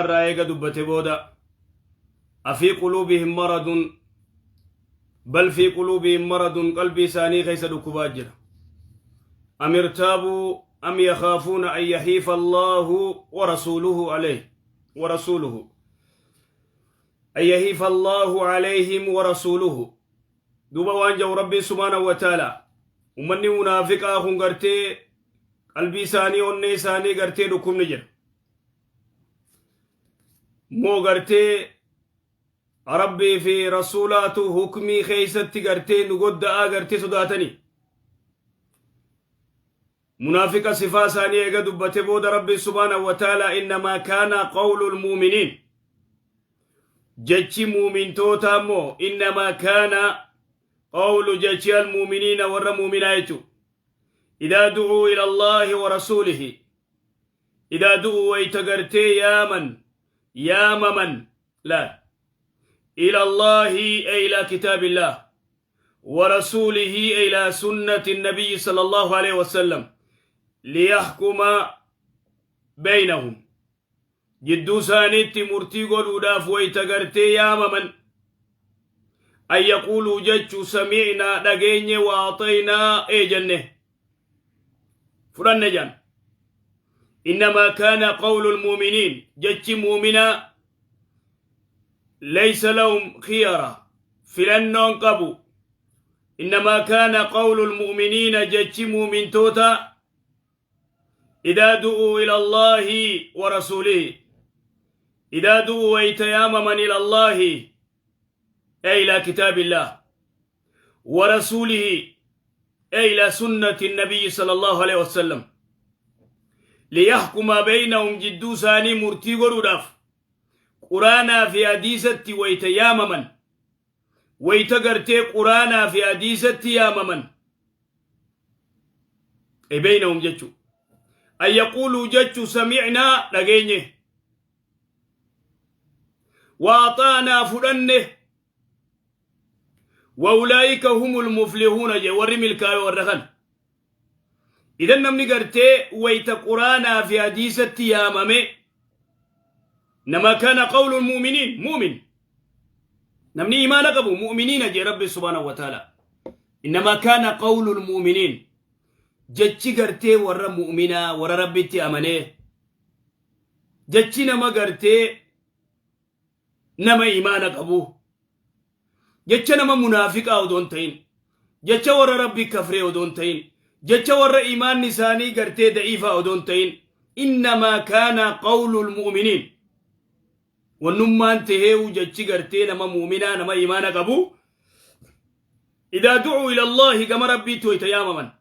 Munaafiqa irraa eega dubbate booda, أفي قلوبهم مرض بل في قلوبهم مرض, qalbii isaanii keessa dhukkubaa jira. أم ارتابوا أم يخافون أن يحيف الله ورسوله عليه ورسوله أن يحيف الله عليهم ورسوله. Duuba waan jau Rabbiin سبحانه وتعالى, ummanni munaafiqaa kun gartee qalbii isaanii, onnee isaanii gartee dhukkubni jira moo, gartee Rabbii fi rasuulaatu hukmii keeysatti gartee nu godda'aa gartee sodaatanii. Munaafiqa sifaa isaanii eega dubbate booda, Rabbi سبحانه وتعالى, إنما كان قول المؤمنين, jechi muumintoota ammoo, إنما كان قول, jechi المؤمنين, warra muuminaa jechu, إذا دعوا إلى الله ورسوله, إذا دعوا, wayta gartee yaaman, yaamaman لا إلى الله, أي إلى كتاب الله, ورسوله, إلى سنة النبي صلى الله عليه وسلم, ليحكم بينهم, jidduu isaaniitti murtii godhuudhaaf wayta gartee yaamaman, أن يقولوا, jechu, سمعنا, dhageenye, وأطعنا, ee jenne, fudhanne jan. إنما كان قول المؤمنين, jechi mu'minaa, ليس لهم خيرة, filannoon qabu. إنما كان قول المؤمنين, jechi mu'mintoota, إذا دعوا إلى الله ورسوله, إذا دعوا, wayta yaamaman, إلى الله, أي إلى كتاب الله, ورسوله, أي إلى سنة النبي صلى الله عليه وسلم, ليحكم بينهم, jidduu isaanii murtii godhuudhaaf quraanaa fi hadiisatti wayta yaamaman, wayta gartee quraanaa fi hadiisatti yaamaman, بينهم jechu, أن يقولوا, jechu, سمعنا, dhageenye, وأطعنا, fudhanne. وأولئك هم المفلحون je. Warri milkaawe warra kan. Idan namni gartee wayta quraanaa fi hadiisatti yaamame, إنما كان قول المؤمنين, mu'min, namni imaana qabu, mu'miniina je Rabbi سبحانه وتعالى. إنما كان قول المؤمنين, jechi gartee warra mu'minaa, warra Rabbitti amanee, jechi nama gartee nama imaana qabu, jecha nama munaafiqaa odoon ta'in, jecha warra Rabbi kafree odoon ta'in, jecha warra imaanni isaanii gartee da'iifaa odoon ta'in. إنما كان قول المؤمنين, wannummaan taheewu jechi gartee nama mu'minaa, nama imaana qabu, إذا دعوا إلى الله, gama Rabbiitti wayta yaamaman,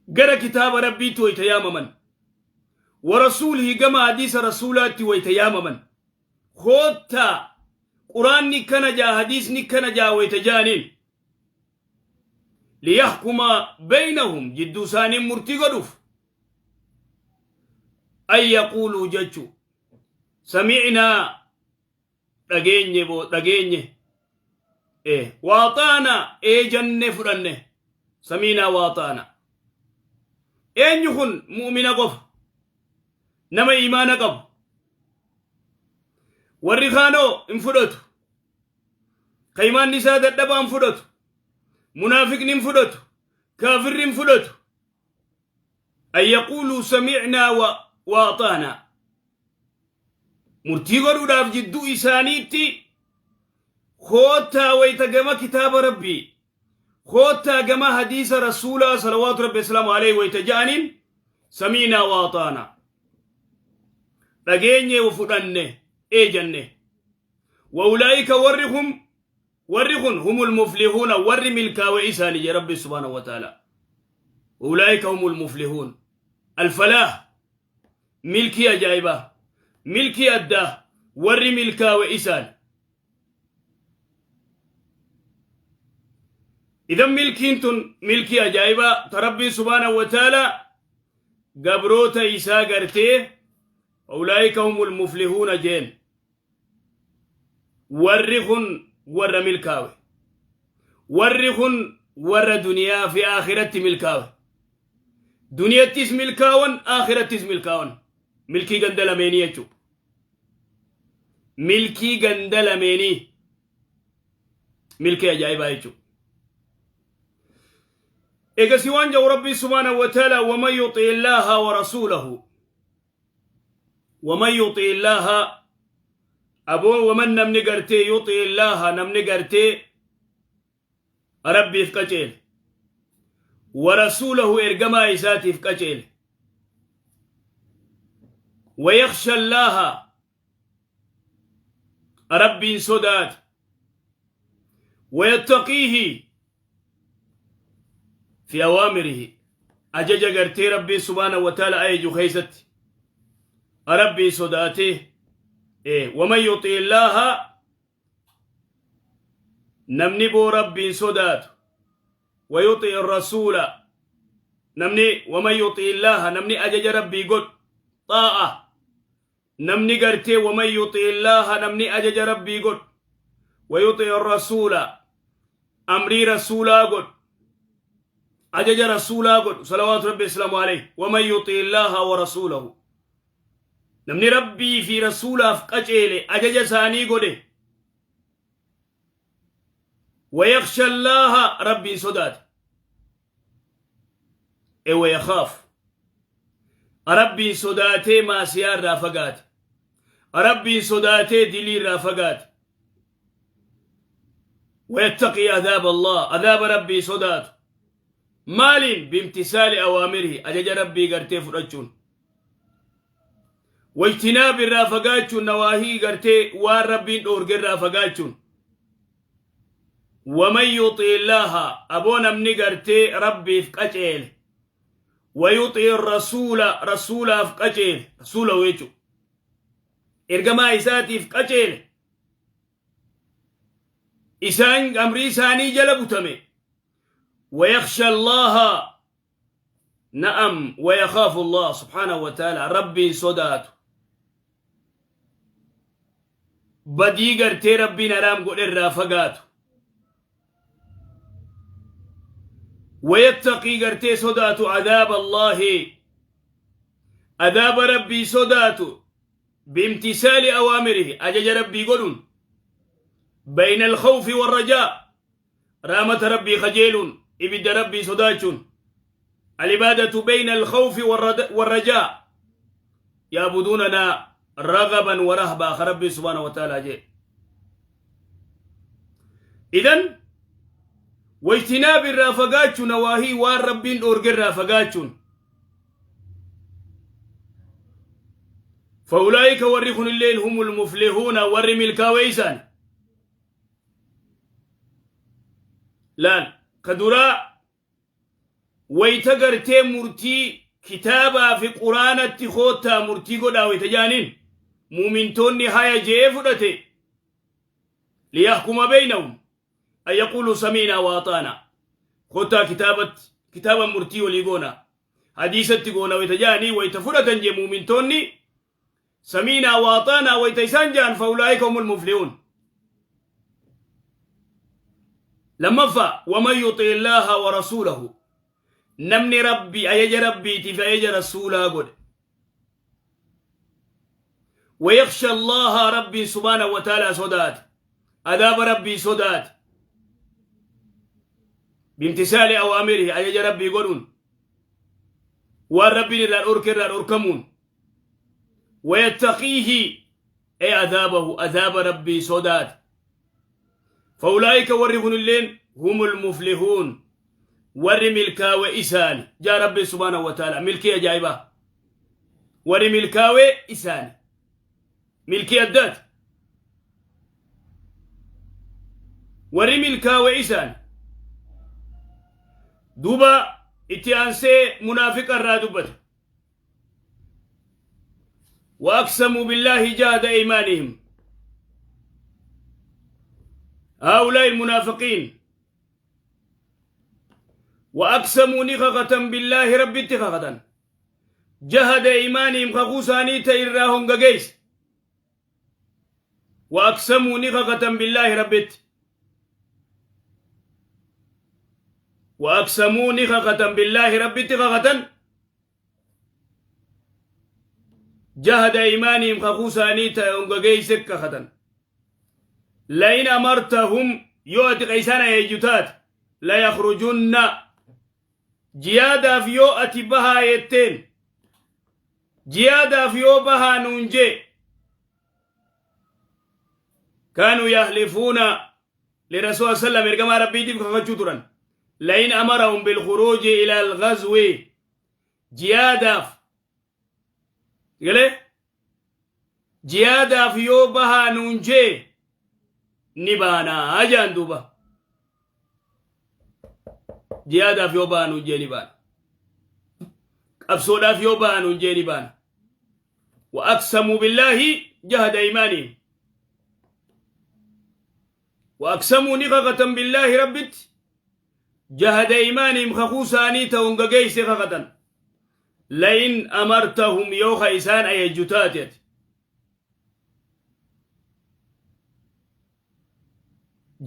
gara kitaaba Rabbiitti wayta yaamaman, ورسوله, gama hadiisa rasuulaatti wayta yaamaman, koottaa quraanni kana jaa, hadiisni kana jaa wayta jaaniin, ليحكم بينهم, jidduu isaanii murtii godhuuf, أن يقولوا, jechu, سمعنا, dhageenye, boo dhageenye, وأطعنا, ee jenne, fudhanne. سمعنا وأطعنا. Eenyu kun? Mu'mina qofa, nama imaana qabu. Warri kaanoo hin fudhatu. Ka imaanni isaa dadhabaa hin fudhatu, munaafiqni hin fudhatu, kaafirri hin fudhatu. أن يقولوا سمعنا وأطعنا, murtii godhuudhaaf jidduu isaaniitti koottaa wayta gama kitaaba Rabbii, koottaa gama hadiisa rasuulaa صلوات ربي وسلامه عليه wayta ja'aniin, سمعنا وأطعنا, dhageenye, fudhanne, ee jenne. وأولئك, warri hum, warri kun, هم المفلحون, warri milkaawe isaani je Rabbi سبحانه وتعالى. أولئك هم المفلحون, الفلاح, milkii ajaa'ibaa, milkii addaa, warri milkaawe isaan. Idan milkiin tun milkii ajaa'ibaa ta Rabbiin سبحانه وتعالى gabroota isaa gartee أولئك هم المفلحون jeen. Warri kun warra milkaawe, warri kun warra duniyaa fi aakiratti milkaawe, duniyattis milkaawan, aakirattis milkaawan, milkii ganda lameenii jechuu. Milkii ganda lameenii milkii ajaa'ibaa jechuudha. Egasii waan jedhu Rabbii subhaanahu wa ta'ala: waman yuxii illaaha wa rasuulahu. Waman yuxii illaaha, aboo, waman namni gartee, yuxii illaaha, namni gartee Rabbiif qaceele, wa rasuulahu, ergamaa isaatiif qaceele, wa yakhsha allaaha, Rabbiin sodaate, wa yattaqiihi fi awaamirihi, ajaja gartee Rabbiin subhaanahu wa ta'ala ajaju keessatti Rabbiin sodaatee, waman yuxii illaaha, namni boo Rabbiin sodaatu, wa yuxii rasuula, namni, waman yuxii illaaha, namni ajaja Rabbii godhu, xaa'a, namni gartee, waman yuxii illaaha, namni ajaja Rabbii godhu, wa yuxii rasuula, amrii rasuulaa godhu, ajaja rasuulaa godhu, salawaatu Rabbi islaamu alayhi. Waman yuxii illaaha wa rasuulahu, namni Rabbii fi rasuulaaf qaceele, ajaja isaanii godhe, wayaksha allaaha, Rabbiin sodaate, e wayakhaaf, Rabbiin sodaatee maasiyaa irraa fagaate, Rabbiin sodaatee dilii irraa fagaate, wayattaqii adaaba Allah, adaaba Rabbii sodaatu, maaliin? Bimtisaali awaamirihi, ajaja Rabbii gartee fudhachuun, wajtinaab, irraa fagaachuun, nawaahii, gartee waan Rabbiin dhoorge irraa fagaachuun. Waman yuxii illaaha, aboo namni gartee Rabbiif qaceele, wayuxii rasuula, rasuulaaf qaceele, rasuulahu jechu, ergamaa isaatiif qaceele, isaan amrii isaanii jala butame, wayaksha allaha, na'am, wayakhaafu Allah subhaanahu wa ta'ala, Rabbiin sodaatu, badii gartee Rabbiin haraam godhe irraa fagaatu, wayattaqii, gartee sodaatu, adaaba Allaahi, adaaba Rabbii sodaatu, biimtisaali awaamirihi, ajaja Rabbii godhuun, bayna alkhawfi warrajaa, rahmata Rabbii kajeeluun, ibidda Rabbii sodaachuun, alibaadatu bayna alkhawfi warrajaa, yaabuduunanaa ragaban wa rahbaa, ka Rabbii subhaanahu wa ta'aalaa jee. Idan wajtinaab, irraa fagaachuu, nawaahii, waan Rabbiin dhoorge irraa fagaachuun, faulaa'ika, warri kunilleen, humul muflihuuna, warri milkaawee isaan. Laal, ka duraa wayta gartee murtii kitaabaa fi quraanatti koottaa murtii godhaa wayta jaaniin, muumintoonni haya je'ee fudhate, liyahkuma beynahum an yaquuluu samiinaa wa axaanaa, koottaa kitaabatti, kitaaba murtii walii goona, hadiisatti goona wayta jaanii, wayta fudhatan jee, muumintoonni samiinaa wa axaanaa wayta isaan ja'an, faulaa'ika humul muflihuun. Lammaffaa, waman yuxii illaaha wa rasuulahu, namni Rabbi, ajaja Rabbiitiif ajaja rasuulaa godhe, wayaksha allaha, Rabbiin subhaanahu wa ta'aalaa sodaate, adaaba Rabbii sodaate, bimtisaali awaamirihi, ajaja Rabbii godhuun, waan Rabbiin irraa dhorke irraa dhorkamuun, wayattaqiihi, ay adaabahu, adaaba Rabbii sodaate, faulaa'ika, warri kunilleen, humul muflihuun, warri milkaawe isaani jaa Rabbi subhaanahu wa ta'ala. Milkii ajaa'ibaa, warri milkaawe isaani, milkii addaati, warri milkaawe isaani. Duuba itti aansee munaafiqa irraa dubbate: وأقسموا بالله جهد أيمانهم، هؤلاء المنافقين، وأقسموا، ni kakatan، بالله، Rabbitti kakatan، جهد أيمانهم، kakuu isaanii ta irraa hongageeyse. وأقسموا، ni kakatan، بالله، Rabbitti. وأقسموا، ni kakatan، بالله، Rabbitti kakatan. Jahda aymaanihim kakuu isaanii ta hongageeyse kakatan. La'in amartahum yoo ati ka isaan ayeeyyu taate la yakhrujunna jiyaadaaf yoo ati bahaa jetteen jiyaadaaf yoo bahaa nuun jee kaanuu yahlifuuna lirasuul sallam ergamaa rabbiitiif kakachuu turan la'in amarahum bilkhuruuji ila alghazwi jiyaadaaf galee jiyaadaaf yoo bahaa nuun jee ni baanaa jaan duuba jiyaadaaf yoo bahaa nuun jee ni baana qabsoodhaaf yoo bahaa nuun jee ni baana wa aqsamuu billaahi jahada imaaniin wa aqsamuu ni kakatan billaahi rabbitti jahada imaaniim kakuu isaanii ta'uun gageeyse kakatan La'in amartahum yoo ka isaan ajajju taate ati.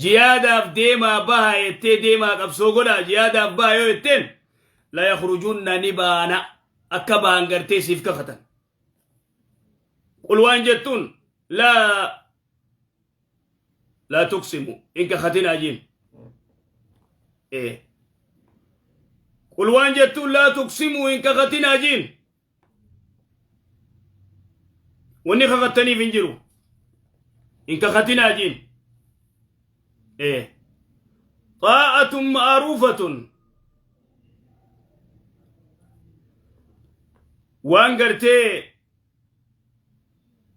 Jiyaadaaf deemaa bahaa jettee deemaa qabsoo godhaa jiyaadaaf bahaa yoo jetteen la yakhrujunna ni baana akka bahan gartee siif kakatan. Qul waan jettuun laa laa tuqsimu hin kakatinaa jiin. Ee. Qul waan jettuun laa tuqsimuu hin kakatinaa jiin. Wanni kakattaniif hin jiru. Hin kakatinaa jiin. Ee. Xaa'atun ma'aruufatun. Waan gartee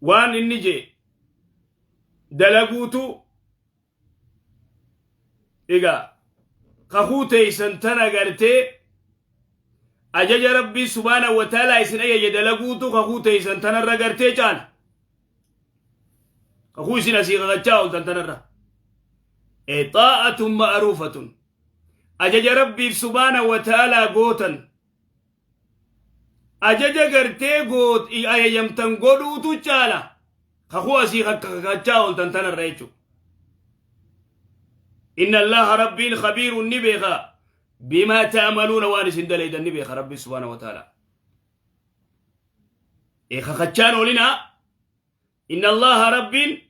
waan inni jee dalaguutu Egaa kakuu teeysan tana gartee ajaja Rabbii subhaanahu wa ta'aalaa isin ajaje dalaguutu kakuu teeysan tanarra gartee caala. Kakuu isin asii kakachaa ooltan tanarra. E xaa'atun ma'aruufatun. Ajaja Rabbiif subhaanahu wa ta'aalaa gootan. Ajaja gartee goot ajajamtan godhuutu caala. Kakuu asii kakachaa ooltan tanarra jechuudha. Inna Allaha Rabbiin khabiirun ni beeka. Bimaa ta'amaluuna waan isin dalaydan ni beeka Rabbi subhaanahu wa ta'ala. E kakachaan oolinaa. Inna Allaha Rabbiin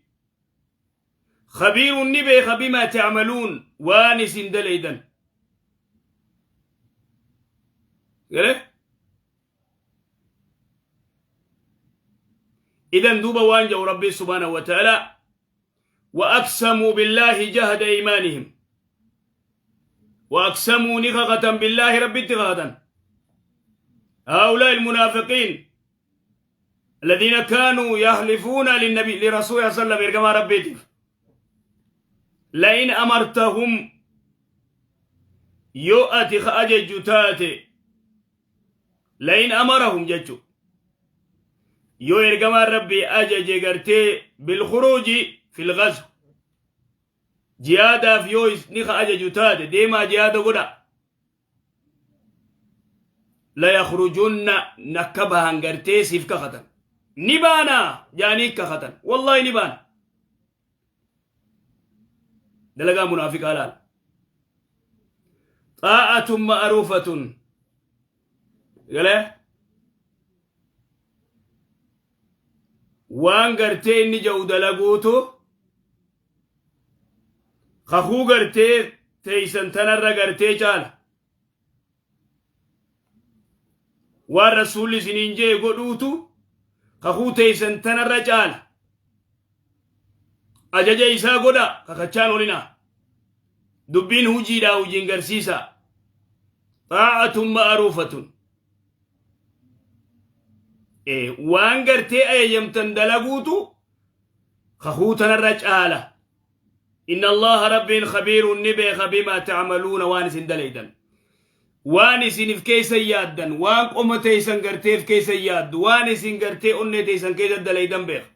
khabiirun ni beeka bimaa ta'amaluun waan isin dalaydan. Galee? Idan duuba waan jedhu Rabbiin subhaanahu wa ta'ala وأقسموا بالله جهد إيمانهم وأقسموا نخغة بالله رب اتغادا هؤلاء المنافقين الذين كانوا يحلفون للنبي لرسول الله صلى الله عليه وسلم ربي لئن أمرتهم يؤتي خأجج تاتي La'in amarahum jechu yoo ergamaan rabbii ajaje gartee bilkhuruuji fil ghazw jihaadaaf yoo ni ka ajaju taate deemaa jihaada godha la yakhrujunna nakka bahan gartee siif kakatan ni baana jaanii kakatan wallaahi ni baana dalagaa munaafiqaa laal xaa'atun ma'aruufatun galee waan gartee inni ja'u dalaguutu kakuu gartee teeysan tanarra gartee caala waan rasuulli isiniin jee godhuutu kakuu teeysan tanarra caala ajaja isaa godha kakachaan olinaa dubbiin hujiidhaa hujiin garsiisa xaa'atun ma'aruufatun waan gartee ajajamtan dalaguutu kakuu tanarra caala Inna Allaha Rabbiin khabiirun ni beeka bimaa ta'maluuna waan isin dalaydan. Waan isin if keessa yaaddan, waan qoma teessan gartee if keessa yaaddu, waan isin gartee onnee teessan keessa dalaydan beeka.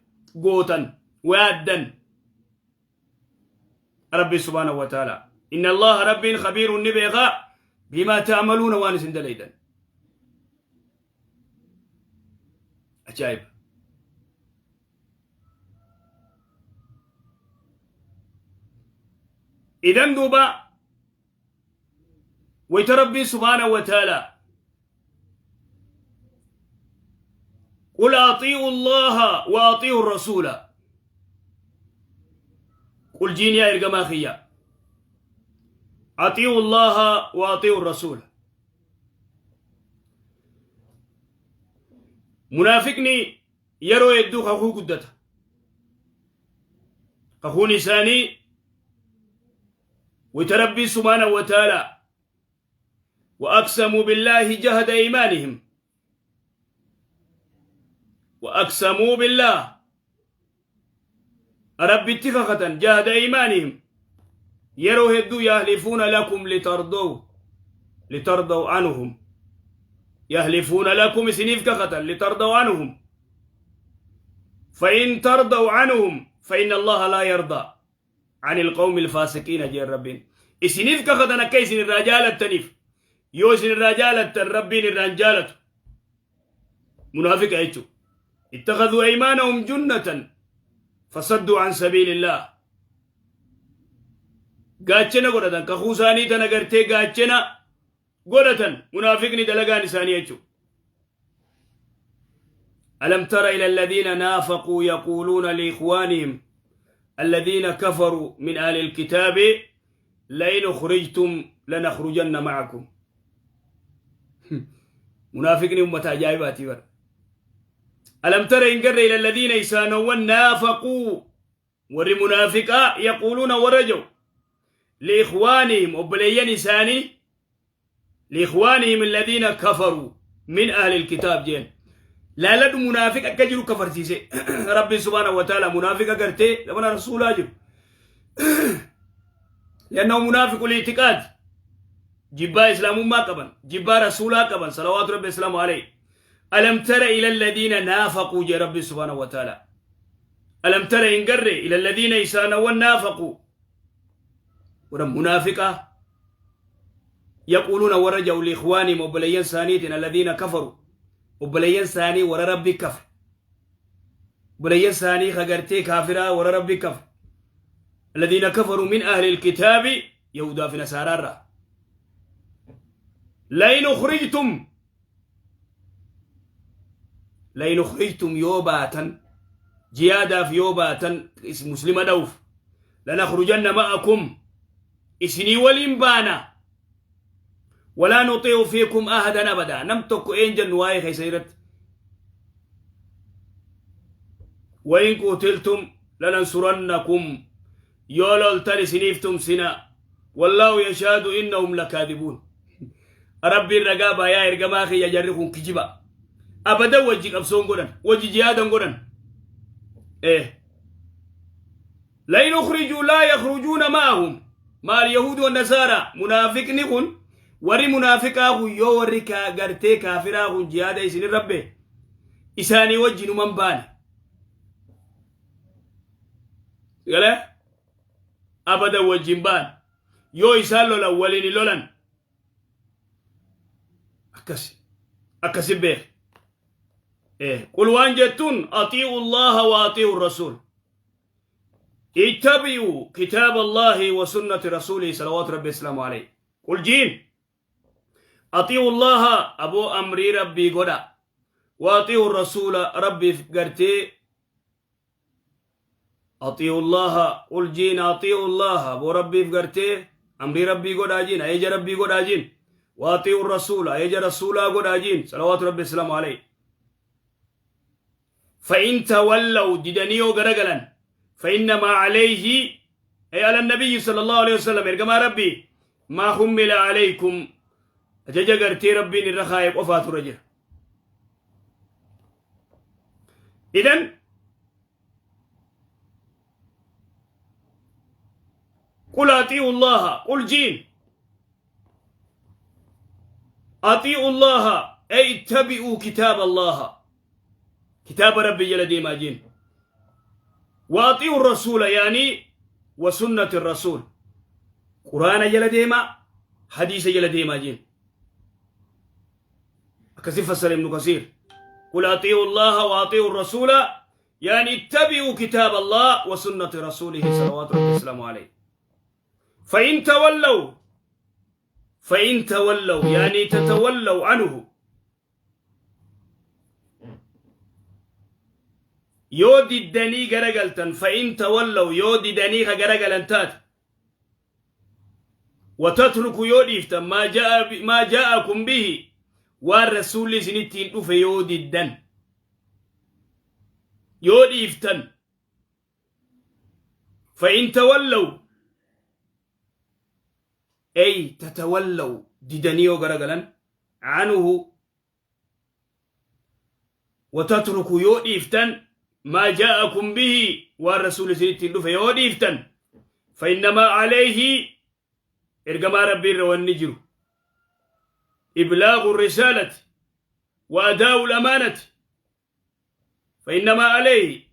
Gootan, waaddan. Rabbi subhaanahu wa ta'ala. Inna Allaha Rabbiin khabiirun ni beeka bimaa ta'maluuna waan isin dalaydan. Ajaa'iba. Idan duuba wayta Rabbiin subhaanahu wa ta'ala قل أطيعوا الله وأطيعوا الرسول. قل jiin yaa ergamaa kiyya, أطيعوا الله وأطيعوا الرسول. Munaafiqni yeroo hedduu kakuu guddata. Kakuun isaanii wayta Rabbii سبحانه وتعالى وأقسموا بالله جهد أيمانهم، وأقسموا بالله Rabbitti kakatan جهد أيمانهم. Yeroo hedduu يحلفون لكم لترضوا عنهم، يحلفون لكم isiniif kakatan لترضوا عنهم، فإن ترضوا عنهم فإن الله لا يرضى عن القوم الفاسقين jeen Rabbiin. Isiniif kakatan akka isin irraa jaalattaniif. Yoo isin irraa jaalattan Rabbiin irraan jaalatu. Munaafiqa jechuudha. اتخذوا أيمانهم جنة فصدوا عن سبيل الله. Gaachena godhatan, kakuu isaanii tana gartee gaachena godhatan munaafiqni dalagaan isaanii jechuudha. ألم تر إلى الذين نافقوا يقولون لإخوانهم الذين كفروا من أهل الكتاب لئن أخرجتم لنخرجن معكم. Munaafiqni ummata ajaa'ibaati bara. ألم تر hin garre إلى الذين isaanowwan نافقوا warri munaafiqaa يقولون warra jedhu لإخوانهم obboleeyyan isaanii لإخوانهم الذين كفروا من أهل الكتاب jeen. Laaladhu, munaafiqa akka jiru kafarsiise Rabbi سبحانه وتعالى. Munaafiqa gartee zamana rasuulaa jiru لأنه منافق الاعتقاد jibbaa islaamummaa qaban, jibbaa rasuulaa qaban صلوات ربي وسلامه عليه. ألم تر إلى الذين نافقوا jee Rabbi سبحانه وتعالى. ألم تر hin garre إلى الذين isaanowwan نافقوا warra munaafiqa يقولون warra jedhu لإخوانهم obboleeyyan isaaniitiin الذين كفروا obboleeyyan isaanii warra Rabbi kafre, obboleeyyan isaanii kagartee kaafiraa warra Rabbi kafre الذين كفروا من أهل الكتاب yahudaa fi nasaaraarraa لئن أخرجتم، لئن أخرجتم yoo baatan jihaadaaf, yoo baatan muslima dha'uuf لنخرجن معكم isinii waliin baana ولا نطيع فيكم أحدا أبدا nam tokko een jennu waa'ee keessa irratti وإن قتلتم لننصرنكم yoo loltan isiniif tumsina والله يشهد إنهم لكاذبون. Rabbiin ragaa baayaa ergamaa kiyya, jarri kun kijiba, abadan wajji qabsoon godhan, wajji jihaadan godhan. لئن أخرجوا لا يخرجون معهم مع اليهود والنصارى. Munaafiqni kun, warri munaafiqaa kun, yoo warri gartee kaafiraa kun jihaada isin rabbe isaanii wajjin uman baane galee abadan wajjin baane, yoo isaan lolan waliin lolan. Akkasi akkasi beek. قل waan jettuun أطيعوا الله وأطيعوا الرسول، اتبعوا كتاب الله وسنة رسوله صلوات ربي وسلامه عليه. قل jiin أطيعوا الله aboo amrii Rabbii godha وأطيعوا الرسول Rabbii gartee أطيعوا الله قل jiin أطيعوا الله aboo Rabbiif gartee amrii Rabbii godhaa jiin, ajaja Rabbii godhaa jiin وأطيعوا الرسول ajaja rasuulaa godhaa jiin صلوات ربي وسلامه عليه. فإن تولوا didanii yoo garagalan فإنما عليه أي على النبي صلى الله عليه وسلم ergamaa Rabbii ما حمل عليكم ajaja gartee Rabbiin irra kaa'e qofaatu irra jira. إذن قل أطيعوا الله قل jiin أطيعوا الله أي اتبعوا كتاب الله kitaaba Rabbii jala deemaa jiin وأطيعوا الرسول يعني وسنة الرسول quraana jala deemaa, hadiisa jala deemaa jiin. Akkasi fassara Ibnu Kasiir. قل أطيعوا الله وأطيعوا الرسول يعني اتبعوا كتاب الله وسنة رسوله صلوات ربي وسلامه عليه. فإن تولوا، فإن تولوا يعني تتولوا عنه. Yoo diddanii garagaltan, fa'in tawallaw, yoo didanii ka garagalan taate, watatruku, yoo dhiiftan, maa jaa'akum bihi, waan rasuulli isinittiin dhufe yoo diddan, yoo dhiiftan, fa'in tawallaw ay tatawallaw, didanii yoo garagalan, anhu, watatruku, yoo dhiiftan, maa jaa'akum bihi, waan rasuulli isinittiin dhufe yoo dhiiftan, فإنما عليه, ergamaa rabbii irra wanni jiru, إبلاغ الرسالة وأداء الأمانة. فإنما عليه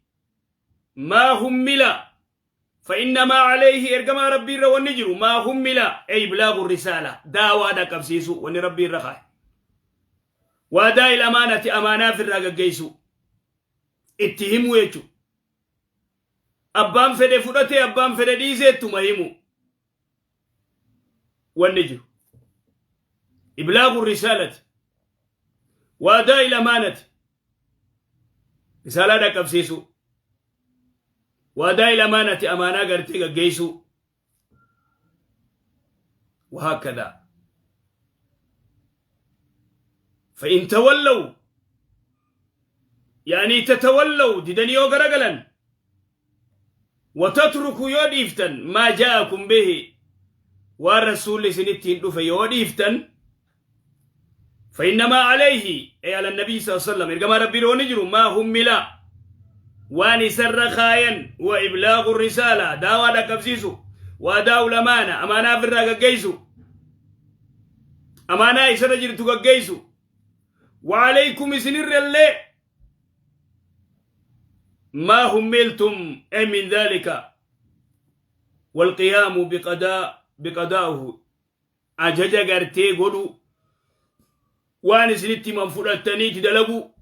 ما حمل، فإنما عليه, ergamaa rabbii irra wanni jiru, ما حمل أي إبلاغ الرسالة, daawaa dhaqqabsiisu wanni rabbii irra kaaye, وأداء الأمانة, amaanaa firraa gaggeessu, itti himuu jechu. Abbaan fedhe fudhate, abbaan fedhe dhiisee, ittuma himu wanni jiru إبلاغ الرسالة وأداء الأمانة, risaalaa dhaqqabsiisu, وأداء الأمانة, amaanaa gartee gaggeessu, وهكذا. فإن تولوا يعني تتولوا, didanii yoo garagalan, وتتركوا, yoo dhiiftan, ما جاءكم به, waan rasuulli isinittiin dhufe yoo dhiiftan, فإنما عليه أي على النبي صلى الله عليه وسلم, ergamaa rabbii wanni jiru, ما حمل, waan isarra kaayan, وإبلاغ الرسالة, daawaa dhaqqabsiisu, وأداء الأمانة, amaanaa ofirraa gaggeessu, amaanaa isarra jirtu gaggeessu, وعليكم, isinirra illee, ما حملتم أي من ذلك والقيام بقضائه, ajaja gartee godhu, waan isinitti himan fudhattaniiti dalagu.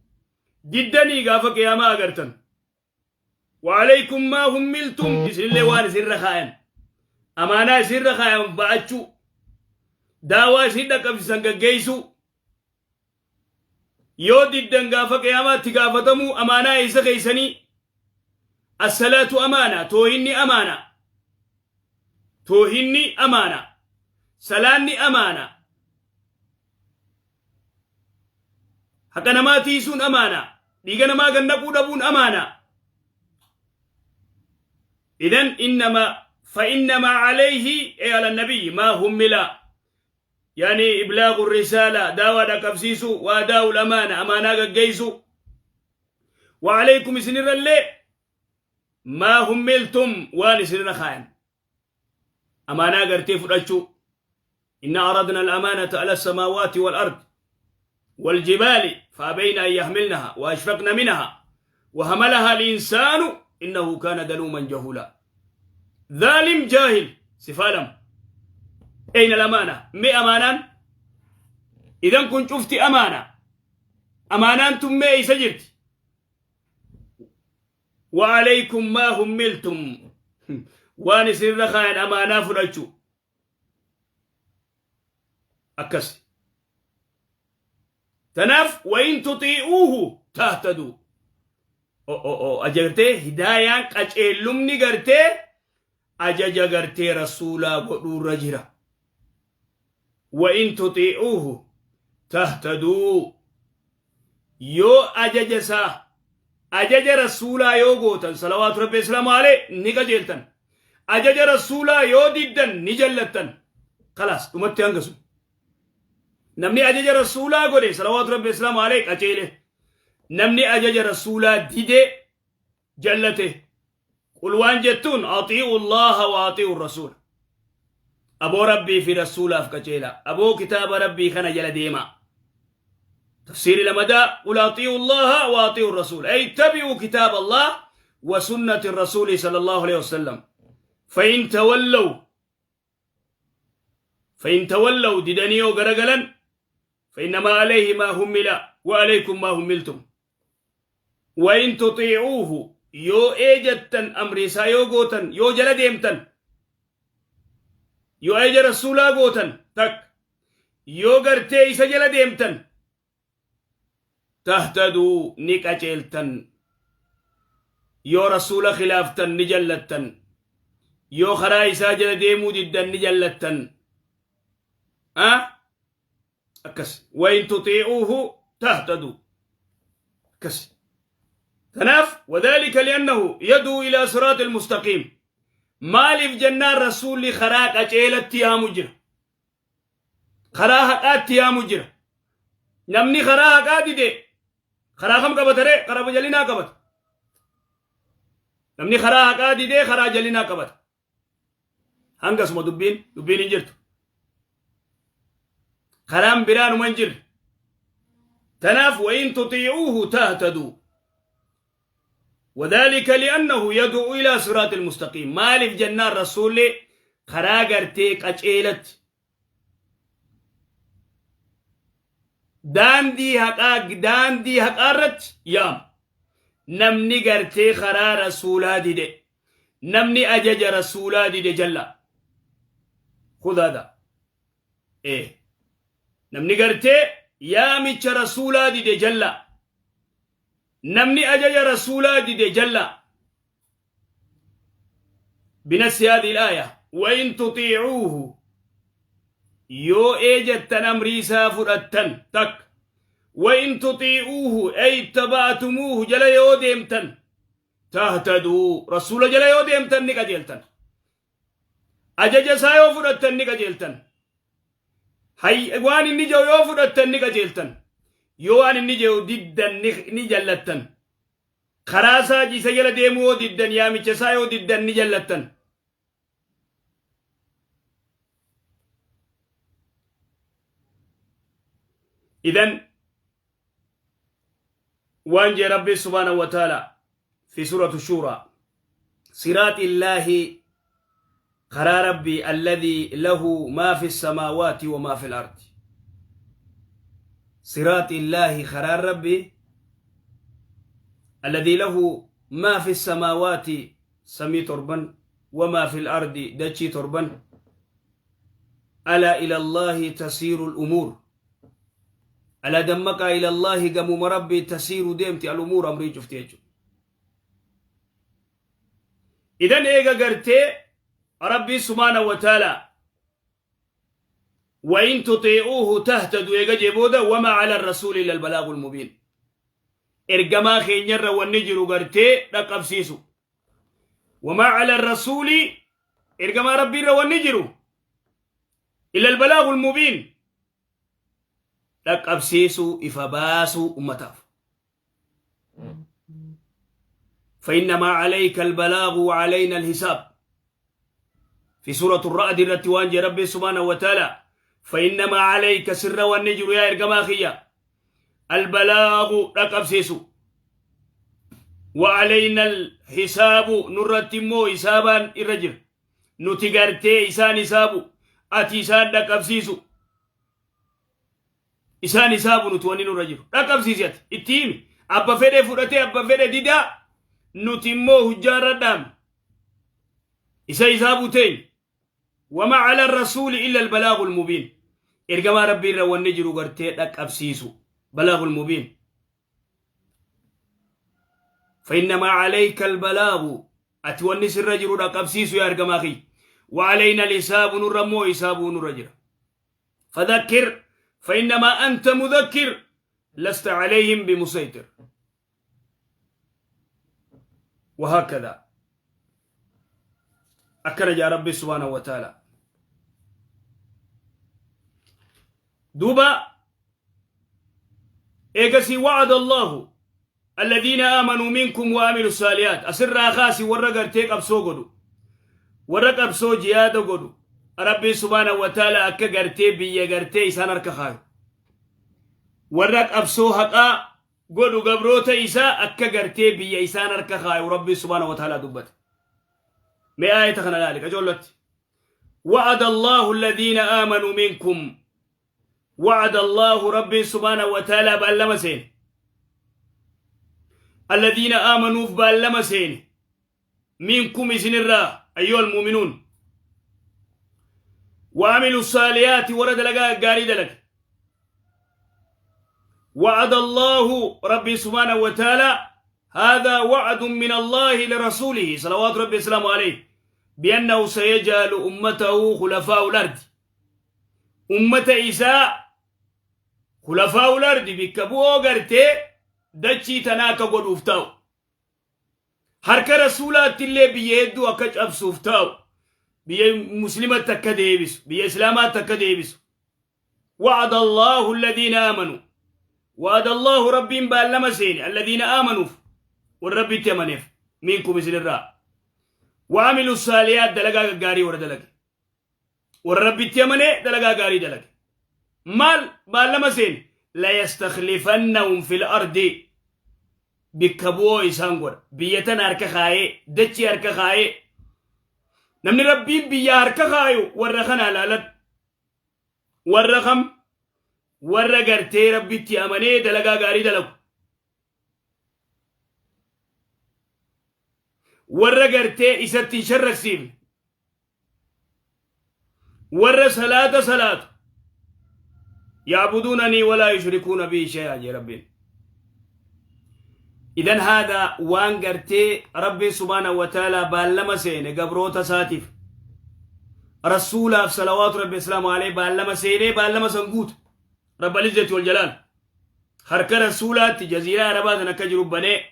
Diddanii gaafa qiyaamaa agartan. وعليكم ما حملتم, isinillee waan isinirra kaayan, amaanaa isinirra kaayan ba'achuu, daawaa isin dhaqqabsiisan gaggeessuu, yoo diddan gaafa qiyaamaatti gaafatamuu amaanaa isa keeysanii. الصلاة أمانة, toohinni amaana, toohinni amaana, salaanni amaana, haqa namaa tiisuun amaana, dhiiga namaa gannaquu dhabuun amaana. إذن إنما فإنما عليه أي على النبي ما حمل, يعني إبلاغ الرسالة, daawaa dhaqqabsiisu, وأداء الأمانة, amaanaa gaggeessu, وعليكم, isinirra illee, ما حملتم, waan isinirra kaayan, amaanaa gartee fudhachuu. إنا عرضنا الأمانة على السماوات والأرض والجبال فأبين أن يحملنها وأشفقن منها وحملها الإنسان إنه كان ظلوما جهولا. ظالم جاهل سفالم. أين الأمانة؟ مي أمانان؟ إذا كنت شفتي أمانة, أمانان تم سجرت. وعليكم ما حملتم, waan isinirra kaayan amaanaa fudhachuu akkas. Tanaaf وإن تطيعوه تهتدوا. Ajartee hidaayaan, qaceellumni gartee ajaja gartee rasuulaa godhuurra jira. وإن تطيعوه تهتدوا, yoo ajaja isaa, ajaja rasuulaa yoo gootan, صلوات ربي وسلامه عليه, ni qajeeltan. Ajaja rasuulaa yoo diddan ni jallattan. خلاص, dhumatti hangasu. Namni ajaja rasuulaa godhe, صلوات ربي وسلامه عليه, qajeele. Namni ajaja rasuulaa dide jallate. قل, waan jettuun, أطيعوا الله وأطيعوا الرسول, aboo rabbii fi rasuulaaf qajeela, aboo kitaaba rabbii kana jala deema. تفسير لمدى قل أطيعوا الله وأطيعوا الرسول أي اتبعوا كتاب الله وسنة الرسول صلى الله عليه وسلم. فإن تولوا, فإن تولوا, didanii yoo garagalan, فإنما عليه ما حمل وعليكم ما حملتم. وإن تطيعوه, yoo eejattan, amri isaa yoo gootan, yoo jala deemtan, yoo eeja rasuulaa gootan tak, yoo gartee isa jala deemtan, تهتدوا, ni qaceeltan. Yoo rasuula khilaaftan ni jallattan. Yoo karaa isaa jala deemuu diddan ni jallattan. Akkas. Wain tuxii'uuhu tahtaduu. Akkas. Kanaaf wadhalika li'annahu yad'uu ilaa siraatil mustaqiim. Maaliif jennaan rasuulli karaa qaceelatti yaamu jira. Karaa haqaatti yaamu jira. Namni karaa haqaa dide karaa kam qabata ree? Karaa jalinaa qabata. Namni karaa haqaa didee karaa jalinaa qabata. Hangasuma dubbiin dubbiin hin jirtu. Karaan biraanuma hin jirre. Tanaaf wain tutii'uuhu tahtaduu. Wadhalika li'annahu yad'u ila siraatil mustaqiim. Maaliif jennaan rasuulli karaa gartee qaceelatti daandii haqaa daandii haqaa irratti yaama. Namni gartee karaa rasuulaa dide namni ajaja rasuulaa dide jalla. Khudh hada. Ee. Namni gartee yaamicha rasuulaa dide jalla. Namni ajaja rasuulaa dide jalla. Binassi haadhihi al-aaya wa in tutiicuuhu yoo ee jettan amrii isaa fudhattan takka wa in tutiicuuhu ay ittaba'tumuuhu jala yoo deemtan tahtaduu rasuula jala yoo deemtan ni qajeeltan ajaja isaa yoo fudhattan ni qajeeltan waan inni jedhu yoo fudhattan ni qajeeltan yoo waan inni jedhu diddan ni jallattan karaa isaa isa jala deemuu yoo diddan yaamicha isaa yoo diddan ni jallattan idan waan jee rabbi subhaanahu wa ta'ala fi suratu shuuraa siraat illaahi karaa rabbii alladhii lahu maa fi samaawaati wa maa fi al-ardi siraat illaahi karaan rabbii alladhii lahu maa fi samaawaati samii torban wamaa fi al-ardi dachii torban alaa ila allaahi tasiiru al-umuur alaa dammaqaa ila allaahi gamuma rabbii tasiiru deemti al-umuur amrii cufti jechuudha. Idan eega gartee rabbii subhaanahu wa ta'ala وإن تطيعوه تهتدوا eega jee booda وما على الرسول إلا البلاغ المبين ergamaa keenyarra wanni jiru gartee dhaqqabsiisu وما على الرسول ergamaa rabbiirra wanni jiru إلا البلاغ المبين dhaqqabsiisuu ifa baasuu ummataaf. فإنما عليك البلاغ وعلينا الحساب في سورة الرعد irratti waan jee rabbi سبحانه وتعالى فإنما عليك sirra wanni jiru yaa ergamaa kiyya البلاغ dhaqqabsiisu وعلينا الحساب nurratti immoo hisaabaan irra jira nuti gartee isaan hisaabu ati isaan dhaqqabsiisu isaan hisaabu nuti wanni nurra jiru dhaqqabsiisi ati itti himi abba fedhe fudhatee abba fedhe didaa nuti immoo hujjaa irra dhaabne isa hisaabu teenya وما على الرسول إلا البلاغ المبين ergamaa rabbii irra wanni jiru gartee dhaqqabsiisu بلاغ المبين فإنما عليك البلاغ ati wanni sirra jiru dhaqqabsiisu yaa ergamaa kiyya وعلينا الحساب nurra immoo hisaabuu nurra jira فذكر فإنما أنت مذكر لست عليهم بمسيطر وهكذا akkana jaa rabbi سبحانه وتعالى duuba eegasii وعد الله الذين آمنوا منكم وعملوا الصالحات asirraa kaasi warra gartee qabsoo godhu warra qabsoo jihaada godhu rabbi سبحانه وتعالى akka gartee biyya gartee isaan harka kaayu warra qabsoo haqaa godhu gabroota isaa akka gartee biyya isaan harka kaayu rabbi سبحانه وتعالى dubbate. Mee aayata kana laali qacoollotti. وعد الله الذين آمنوا منكم وعد الله ربي سبحانه وتعالى beellama seene الذين آمنوا beellama seene منكم isin irraa أيها المؤمنون وعملوا الصالحات warra dalagaa gaarii dalage وعد الله ربي سبحانه وتعالى هذا وعد من الله لرسوله صلوات ربي وسلامه عليه بأنه سيجعل أمته خلفاء الأرض. Ummata isaa خلفاء الأرض, bikka bu'oo gartee dachii tanaa akka godhuuf ta'u, harka rasuulaatti illee biyya hedduu akka cabsuuf ta'u, biyya muslimatti akka deebisu, biyya islaamaatti akka deebisu. وعد الله الذين آمنوا, وعد الله, ربين baallama seene, الذين آمنوا, والرب تمنف, منكم isin irraa, وعملوا الصالحات, dalagaa gaarii warra dalage, warra rabbitti amane dalagaa gaarii dalage, maal baallama seene? ليستخلفنهم في الأرض, bikka bu'oo isaan godha. Biyya tana harka kaayee, dachii harka kaayee, namni rabbiin biyya harka kaayu warra kana ilaalan. Warra kam? Warra gartee rabbitti amanee dalagaa gaarii dalagu, warra gartee isatti hin sharraksiifne, warra salaata salaatu. يعبدونني ولا يشركون بي شيئا jee rabbiin. إذن هذا waan gartee rabbiin سبحانه وتعالى baallama seene gabroota isaatiif, rasuulaaf صلوات ربي وسلامه عليه baallama seenee, baallama san guutu رب العزة والجلال. Harka rasuulaatti jaziiraa arabaa san akka jiru banee,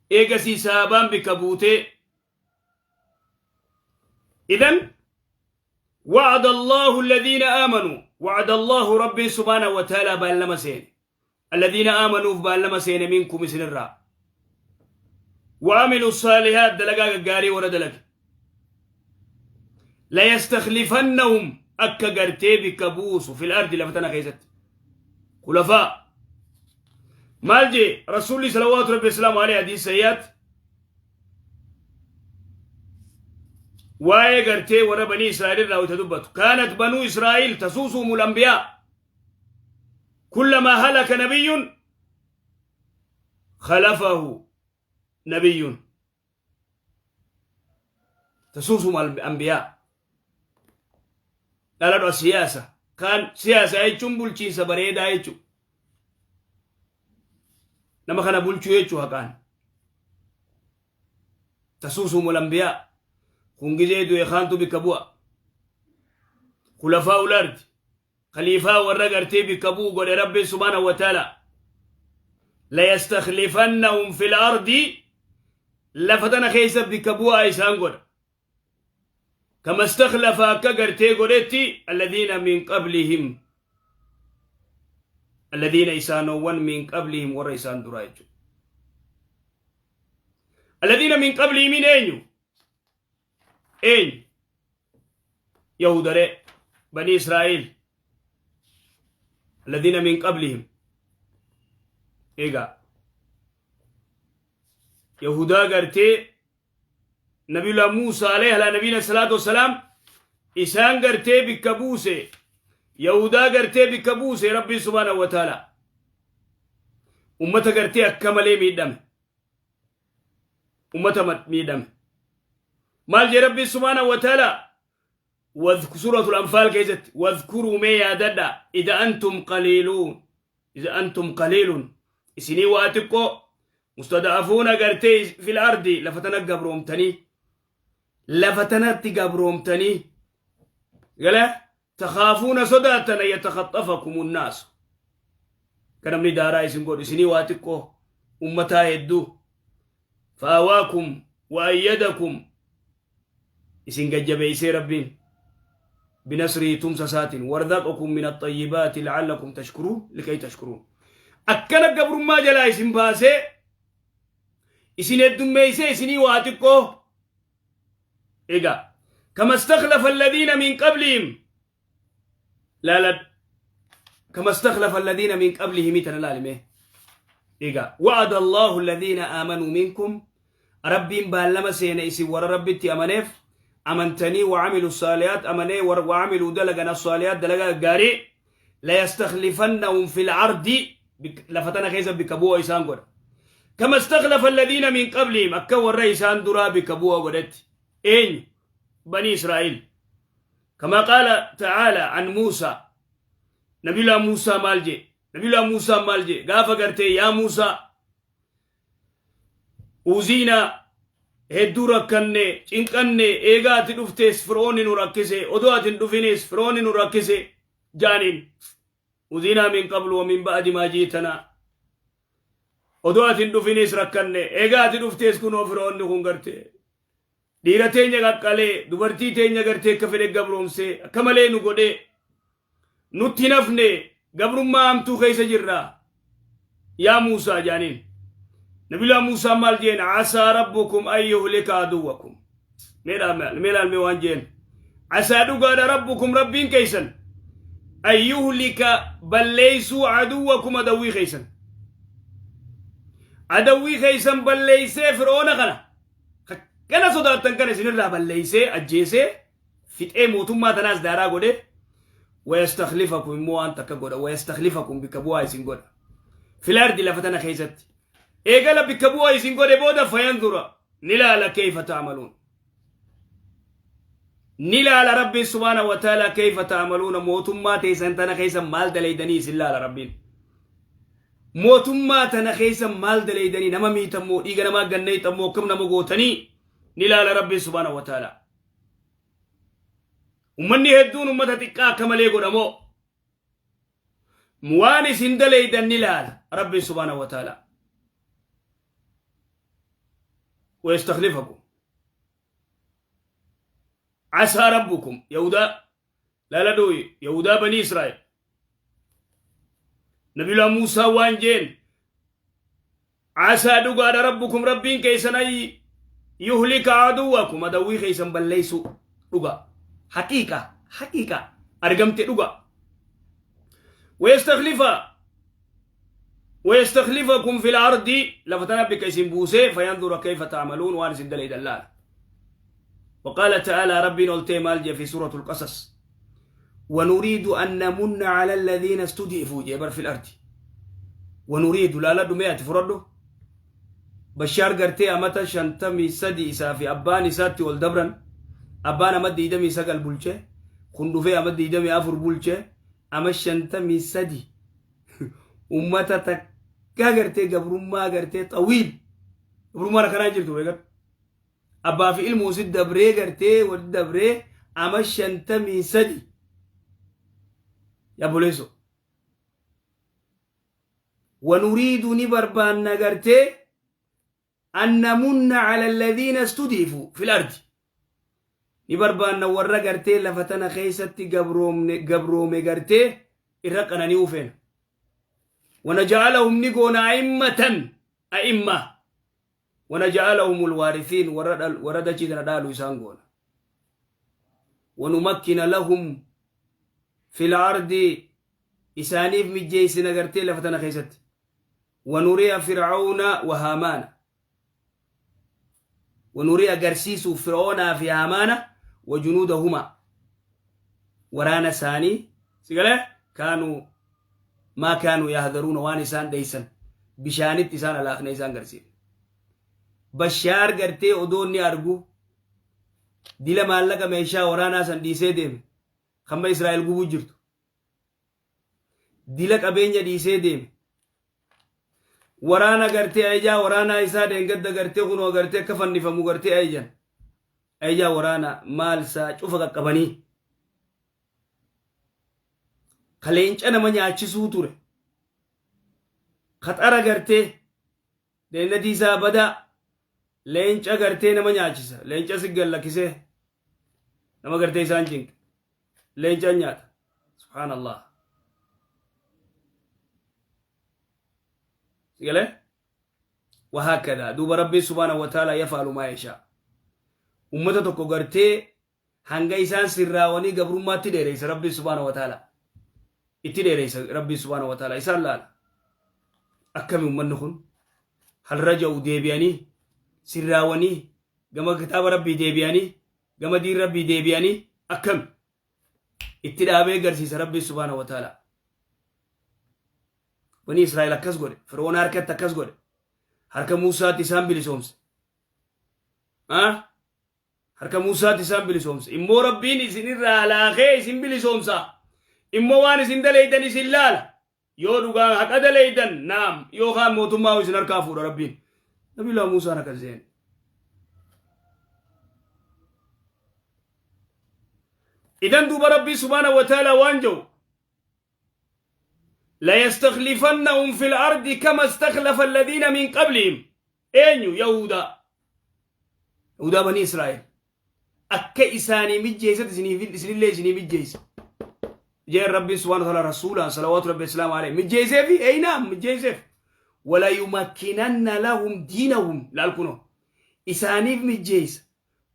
eegasii saabaan bikka buutee. إذن وعد الله الذين آمنوا, وعد الله, ربي سبحانه وتعالى baallama seene, الذين آمنوا baallama seene, منكم isin irraa, وعملوا الصالحات, dalagaa gaggaarii warra dalage, ليستخلفنهم, akka gartee bikka buusu, في الأرض, lafa tana keessatti خلفاء. Maal jee rasuulli صلوات ربي وسلامه عليه? Hadiis sayyaat waa'ee gartee warra banii Israa'el irraa wayta dubbatu: كانت بنو إسرائيل تسوسهم الأنبياء, كلما هلك نبي خلفه نبي. تسوسهم الأنبياء. Dhaladhu siyaasa kaan siyaasa jechuun bulchiinsa bareedaa jechuu, nama kana bulchuu jechuu haqaan. تسوسهم الأنبياء, kun gizee du'e kaantu bikka bu'a. خلفاء الأرض, khaliifaa warra gartee bikka bu'u godhe rabbi سبحانه وتعالى. ليستخلفنهم في الأرض, lafa tana keessa bikka bu'aa isaan godha, كما استخلف, akka gartee godhetti, الذين من قبلهم, الذين, isaanowwan, من قبلهم, warra isaan duraa jechuudha. الذين من قبلهم eenyu? Eenyu? Yahudaree bani Israa'il. الذين من قبلهم egaa yahudaa gartee nabiyullah Muusaa عليه على نبينا الصلاة والسلام isaan gartee bikka buuse, yahudaa gartee bikka buuse rabbi سبحانه وتعالى. Ummata gartee akka malee miidhame, ummata miidhame. Maal jee rabbi سبحانه وتعالى? سورة الأنفال keessatti: واذكروا, mee yaadadha, إذ أنتم قليلون, إذ أنتم قليل, isinii waa xiqqoo, مستضعفون gartee, في الأرض, lafa tana gabroomtanii, lafa tanatti gabroomtanii gala, تخافون, sodaatan, أن يتخطفكم الناس, kan namni daaraa isin godhu, isinii waa xiqqoo, ummataa hedduu. فآواكم وأيدكم, isin gajjabeeysee rabbiin, بنصره, tumsa isaatiin, ورزقكم من الطيبات لعلكم تشكرون, لكي تشكرون. Akkana gabrummaa jalaa isin baasee, isin heddummeeysee, isinii waa xiqqoo. Egaa كما استخلف الذين من قبلهم, laalad, كما استخلف الذين من قبلهم tana laalime. Egaa وعد الله الذين آمنوا منكم, rabbiin baallama seene isin warra rabbitti amaneef, amantanii, وعملوا الصالحات, amanee, وعملوا, dalagan, الصالحات, dalagaa gaarii, ليستخلفنهم في الأرض, lafa tana keessa bikka bu'oo isaan godha, كما استخلف الذين من قبلهم, akka warra isaan duraa bikka bu'oo godhetti. Eenyu? Bani Israa'il. كما قال تعالى عن موسى, nabiyullah Muusaa maal jee? Nabiyyullaa Muusaan maal jee gaafa gartee yaa Muusaa uziinaa hedduu rakkanne cinqanne eegaa ati dhuftees Fir'oonni nu rakkise odoo ati hin dhufinis Fir'oonni nu rakkise jaaniin uziinaa min qablu wa min ba'di maa jiitanaa odoo ati hin dhufinis rakkanne eegaa ati dhuftees kunoo Fir'oonni kun gartee dhiira teenya qaqqalee dubartii teenya gartee akka fedhe gabroomsee akka malee nu godhee nutti hin hafne gabrummaa hamtuu keessa jirra yaa Muusaa jaaniin. Nabiyyullaa Muusaa maal jeen? Asaa rabbukum an yuhlika aduwwakum. Mee laalmee waan jeen. Asaa dhugaadha rabbukum rabbiin keessan an yuhlika balleeysuu aduwwakum adawwii keessan. Adawwii keessan balleeysee Fir'oona kana kana sodaattan kana isinirraa balleeysee ajjeesee fixee mootummaa tanaas daaraa godhe wayastakhlifakum immoo waan takka godha wayastakhlifakum bikka bu'aa isin godha fil ardi lafa tana keessatti eegala bikka bu'aa isin godhe booda fayanzura ni laala keeyfa ta'maluun ni laala rabbiin subhaana wa ta'ala keeyfa ta'maluuna mootummaa teessan tana keessa maal daleeydanii isin laala rabbiin mootummaa tana keessa maal daleeydanii nama miitammoo dhiiga namaa ganneeyxammoo akkam nama gootanii ni laala rabbiin subhaana wa ta'ala Ummanni hedduun ummata xiqqaa akka malee godhamoo waan isin daleeydan ni laala rabbiin subhaanahu wa ta'ala. ويستخلفكم عسى ربكم يهودا لا لا دوي يهودا بني إسرائيل نبي الله موسى وان جين Asaa dhugaadha rabbukum rabbiin keessan ay yuhlika aduwwakum adawwii keessan balleessuu dhugaa haqiiqa haqiiqa argamte dhugaa ويستخلف ويستخلفكم في الأرض لفتنا بك اسم بوسي فينظر كيف تعملون وان سدل دلال وقال تعالى ربي نولتي مالجي في سورة القصص ونريد أن نمن على الذين استضعفوا جبر في الأرض ونريد لا لا دمية فرده بشار قرتي أمتا شنتمي سدي إسا في أبان إساتي والدبرن أبان أمد ديدمي سقل بولشة خندفي أمد ديدمي أفر بولشة أما شنتمي سدي أمتا تكا قرتي قبرما قرتي طويل قبرما ركنا جرتو بيقر Abbaa fi ilmoo si dabree gartee wal dabree ama 53. Yaa boleeso. Wanuriidu ni barbaanna gartee an namunna ala alladhiina istudiifu fil ardi. Ni barbaanna warra gartee lafa tana keessatti gabroomne gabroome gartee irra qanani'uu feena. Wanaja'alahum ni goona a'immatan a'immaa. Wanaja'alahum alwaarisiin warra dhal warra dachii tana dhaalu isaan goona. Wanumakkina lahum fil ardi isaaniif mijjeessina gartee lafa tana keessatti. Wanuriya fir'auna wa haamaana. Wanuriya garsiisuuf fir'oonaa fi haamaana wa junuudahuma waraana isaanii si galee kaanuu maa kaanuu yahdaruuna waan isaan dheeysan bishaanitti isaan alaakne isaan garsiifne. Bashaar gartee odoo inni argu dila maallaqa meeshaa waraanaa san dhiisee deeme kamma Israa'el gubuu jirtu. Dila qabeenya dhiisee deeme. Waraana gartee ajajaa waraanaa isaa dheengadda gartee kunoo gartee akka fannifamu gartee ajajan. Ajajaa waraanaa maal isaa cufa qaqqabanii. Ka leenca nama nyaachisuu ture. Ka xara gartee deennatii isaa badaa leenca gartee nama nyaachisa. Leenca si gallakkisee nama gartee isaan cinqe. Leenca nyaata. Subhaanallah. Si galee? Wahaakkadaa duuba rabbiin subhaanahu wa ta'ala yafaalu maa yashaa. Ummata tokko gartee hanga isaan sirraawanii gabrummaatti dheereysa rabbiin subhaanahu wa ta'ala itti dheereysa rabbiin subhaanahu wa ta'ala isaan laala akkami ummanni kun hal raja'u deebi'anii sirraawanii gama kitaaba rabbii deebi'anii gama diin rabbii deebi'anii akkami itti dhaabee garsiisa rabbiin subhaanahu wa ta'ala banii Israa'el akkas godhe Fir'oona harkatti akkas godhe harka Muusaatti isaan bilisoomse Harka Muusaatti isaan bilisoomse. Immoo Rabbiin isin irraa laakee isin bilisoomsa. Immoo waan isin daleeydan isin laala. Yoo dhugaa haqa daleeydan naam yookaan mootummaa isin harkaa fuudha Rabbiin. Nabiyyullaahi Muusaan akkas jeen. Idan duuba Rabbii subhaanahu wa ta'ala waan jedhu ليستخلفنهم في الأرض كما استخلف الذين من قبلهم. Eenyu? Yahudaa, Yahudaa banii Israa'el akka isaanii mijjeessatti isinillee isinii mijjeessa jeen Rabbiin subhaanahu wa ta'ala rasuulaan salawaatu rabbi islaamu alayhi mijjeesseefi. Eeynaam, mijjeesseef. Wala yumakkinanna lahum diinahum, laal kunoo isaaniif mijjeessa.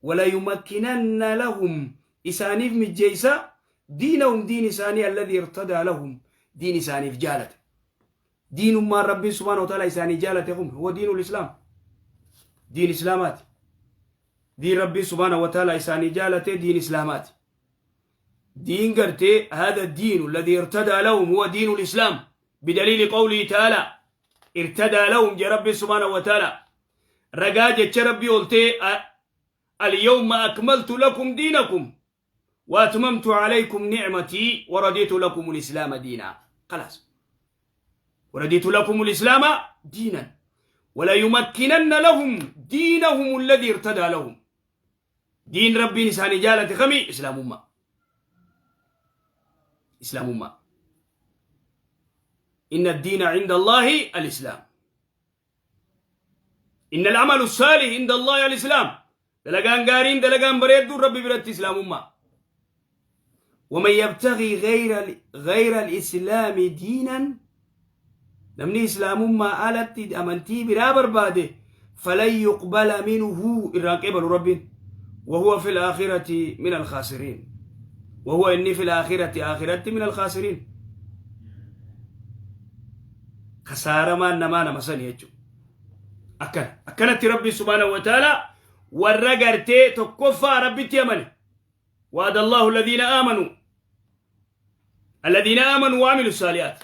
Wala yumakkinanna lahum, isaaniif mijjeessa, diinahum, diin isaanii, alladhi irtadaa lahum, diin isaaniif jaalate. Diinummaan Rabbiin subhaanahu wa ta'ala isaanii jaalate kun huwa diinul islaam, diin islaamaati. Diin Rabbiin subhaanahu wa ta'ala isaanii jaalate diin islaamaati. Diin gartee hada diinu alladhi irtadaa lahum huwa diinul islaam bidaliili qawlihi ta'ala. Irtadaa lahum jee Rabbiin subhaanahu wa ta'ala. Ragaa jecha Rabbii oltee alyawma akmaltu lakum diinakum wa atmamtu alaykum ni'matii wa raditu lakum al-islaama diinaa. Khalaas, ورضيت لكم الإسلام دينا. وليمكنن لهم دينهم الذي ارتضى لهم، دين ربي إنسان جالة خمي إسلام ما إسلام ما. إن الدين عند الله الإسلام، إن العمل الصالح عند الله الإسلام. Dalagaan gaariin, dalagaan bareedduu Rabbi biratti islaamummaa. ومن يبتغي غير الإسلام دينا، namni islaamummaa alatti amantii biraa barbaade، فلن يقبل منه، irraan qeebalu Rabbiin، وهو في الآخرة من الخاسرين، وهو إني في الآخرة، آخرة، من الخاسرين. Kasaaramaan namaa nama sani jechuudha. Akkana akkanatti Rabbi subhaanahu wa ta'ala warra gartee tokkoffaa Rabbitti amane. وعد الله الذين آمنوا، الذين آمنوا وعملوا الصالحات،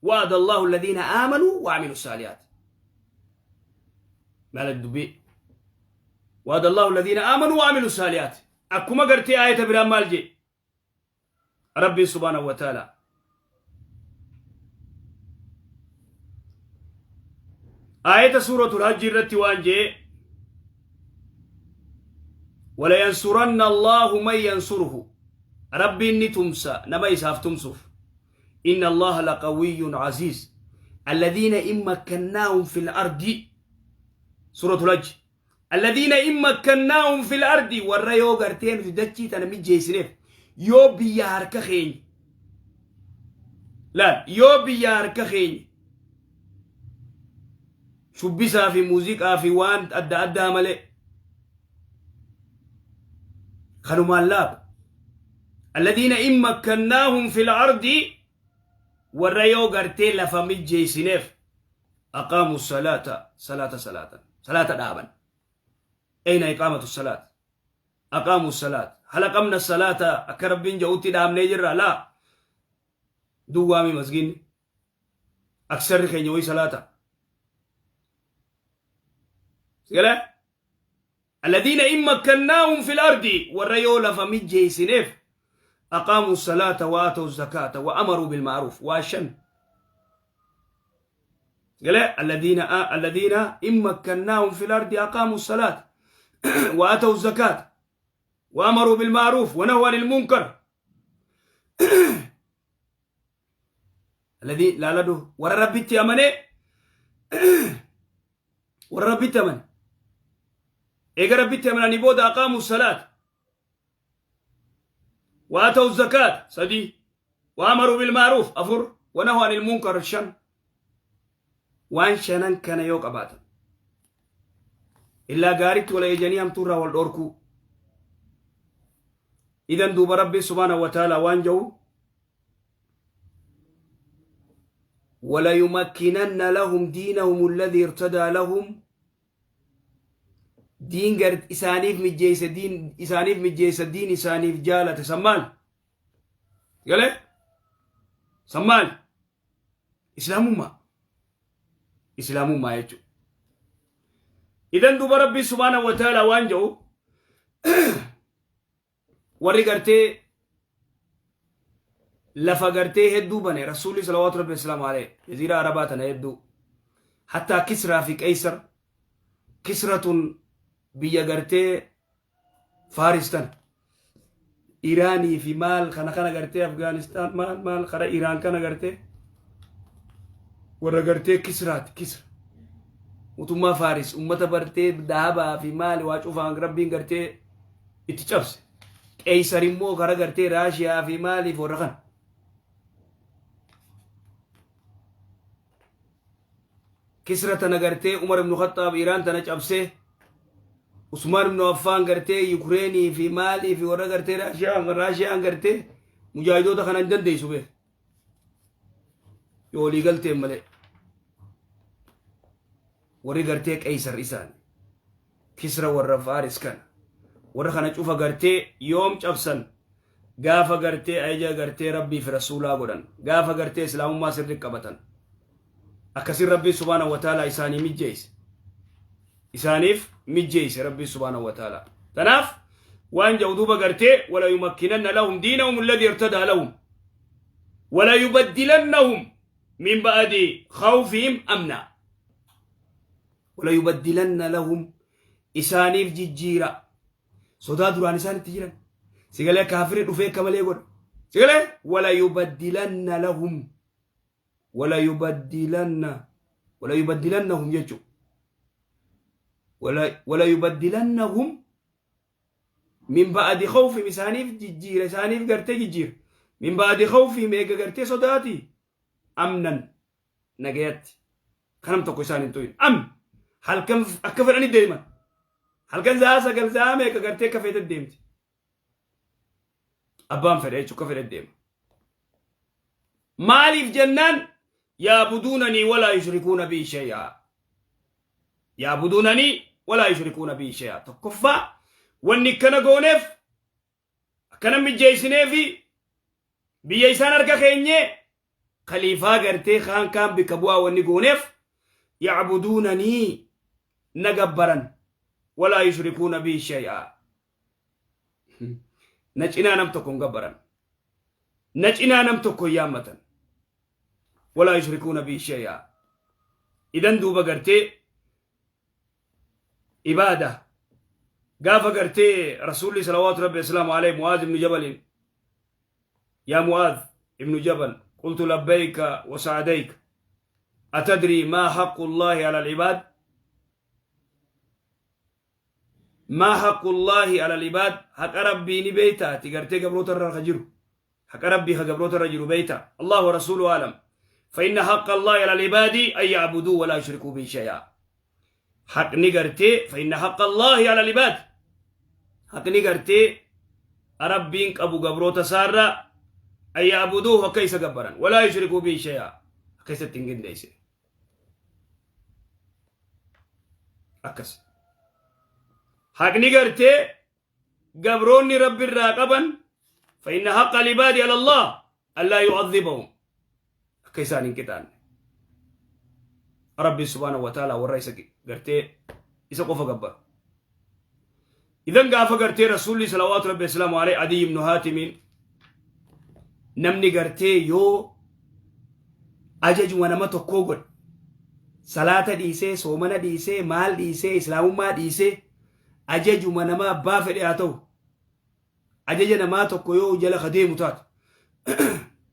وعد الله الذين آمنوا وعملوا الصالحات. Maal dubbii? وعد الله الذين آمنوا وعملوا الصالحات. Akkuma gartee aayata biraan maal jee Rabbi subhaanahu wa ta'ala? Aayata suuratul hajji irratti waan jee: ولينصرن الله من ينصره، ربي ni tumsa nama isaaf tumsuuf. إن الله لقوي عزيز. الذين إن مكناهم في الأرض، سورة الحج، الذين إن مكناهم في الأرض، warra yoo gartee nuti dachii tana mijjeessineef, yoo biyya harka keenya laal, yoo biyya harka keenya shubbisaa fi muuziqaa fi waan adda addaa malee kanumaan laaqu. الذين إن مكناهم في الأرض، warra yoo gartee lafa mijjeessineef، أقاموا الصلاة، salaata salaatan, salaata dhaaban. أين إقامة الصلاة؟ أقاموا الصلاة، هل أقمنا الصلاة akka Rabbiin ja'utti dhaabnee jirra? Laa, duwwaami masgiinni aksarri keenya wayi salaata sigale. الذين إن مكناهم في الأرض، warra yoo lafa mijjeessineef، أقاموا الصلاة وآتوا الزكاة وأمروا بالمعروف واشن قال الذين إن مكناهم في الأرض أقاموا الصلاة وآتوا الزكاة وأمروا بالمعروف ونهوا عن المنكر. الذي لا لدو ورا ربي أمني، ورا ربي أمني، eega Rabbitti amananii booda أقاموا الصلاة وآتوا الزكاة sadii، وأمروا بالمعروف afur، ونهوا عن المنكر shan. Waan shanan kana yoo qabaatan, illaa gaaritti wal ejanii hamtuurraa wal dhorkuu. Idan duuba Rabbi subhaanahu wa ta'ala waan jedhu: وليمكنن لهم دينهم الذي ارتضى لهم، diin gar isaaniif mijjeesse, diin isaaniif mijjeesse, diin isaaniif jaalate sammaal galee sammaal islaamummaa, islaamummaa jechuudha. Idan duuba Rabbi subhaanahu wa ta'ala waan jedhu, warri gartee Lafa gartee hedduu bane Rasuulli salawaatu rabbi wasalaamu alayhi, jaziiraa Arabaa tana hedduu. Hattaa Kisraa fi Qeysar, Kisratun biyya gartee Faaris tana. Iraanii fi maal kana kana gartee Afgaanistaan maal maal kara Iraan kana gartee warra gartee Kisraati, Kisra. Mootummaa Faaris ummata bartee dahabaa fi maali waa cufaan Rabbiin gartee itti cabse. Qeysar immoo kara gartee Raashiyaa fi maaliif warra kana. Kisra tana gartee Umar ibn Khattaab Iraan tana cabsee, Usmaan ibn Affaan gartee Yukreenii fi maalii fi warra gartee Raashiyaan gartee mujaahidoota kana hin dandeessu beek. Yoo walii galteen malee. Warri gartee Qeysar isaan. Kisra warra Faaris kana. Warra kana cufa gartee yoom cabsan? Gaafa gartee ajaja gartee Rabbii fi Rasuulaa godhan. Gaafa gartee Islaamummaa sirri qabatan. Akkasin Rabbiin subhaanahu wa ta'aalaa isaanii mijjeesse. Isaaniif mijjeesse Rabbiin subhaanahu wa ta'aalaa. Tanaaf waan jedhu duuba gartee wala yumakkinanna lahum diinahum alladhi irtadaa lahum wala yubaddilannahum min ba'di khawfihim amna. Wala yubaddilanna lahum, isaaniif jijjiira sodaa duraan isaan itti jiran. Sigalee kaafirri dhufee akka malee godha. Sigalee wala yubaddilanna lahum, wala yubaddilanna, wala yubaddilannahum jechuudha. Wala yubaddilannahum min ba'di khawfihim, isaaniif jijjiira, isaaniif gartee jijjiira, min ba'di khawfihim, eega gartee sodaati, amnan, nagayatti, kanam tokko isaan hin tuyin. Amn halkan akka fedhani deeman, halkan za'a 9 za'a meeqa gartee akka feete deemti, abbaan fedhe jechuu, akka fedhe deema. Maaliif jennaan, yaabuduunanii walaa yushrikuuna bii shay'aa, yaabuduunanii walaa yushrikuuna bii shay'aa. Tokkoffaa wanni akkana gooneef, akkana mijjeessineefi biyya isaan harka keenyee khaliifaa gartee kaan kaan bikka bu'aa wanni gooneef, yacbuduunanii, na gabbaran, walaa yushrikuuna bii shay'aa, na cinaa nam tokko hin gabbaran, na cinaa nam tokko hin yaammatan, walaa yushrikuuna bii shay'aa. Idan duuba gartee ibaada gaafa gartee Rasuulli salawaatu rabbi wasalaamu alayhi Mu'aaz ibnu Jabaliin, yaa Mu'aaz ibnu Jabal, qultu labbayka wa sa'adayka, atadrii maa haqqu Allaahi ala al-ibaad? Maa haqqu Allaahi ala al-ibaad? Haqa Rabbii ni beeyta ati gartee gabroota irra ka jiru? Haqa Rabbii ka gabroota irra jiru beeyta? Allahu wa rasuuluhu a'lam. Fa inna haqqa Allaahi ala al-ibaadi an ya'buduu wa laa yushrikuu bihi shay'a. Haqni gartee, fa inna haqqa Allaahi ala al-ibaad, haqni gartee Rabbiin qabu gabroota isaarra, an ya'buduuhu, akka isa gabbaran, walaa yushrikuu bihi shay'a, akka isatti hin qindeessine. Akkas haqni gartee gabroonni Rabbi irraa qaban, fa inna haqqa al-ibaadi ala Allah allaa yu'adhibahum, akka isaan hin qixaanne Rabbi subhaanahu wa ta'ala warra isa gartee isa qofa gabbaru. Idan gaafa gartee Rasuulli salawaatu rabbi wasalaamu alayhi Adiy ibnu Haatimiin, namni gartee yoo ajajuma nama tokkoo godhe, salaata dhiisee, soomana dhiisee, maal dhiisee, islaamummaa dhiisee, ajajuma nama abbaa fedhe haa ta'u, ajaja namaa tokko yoo jala ka deemu taate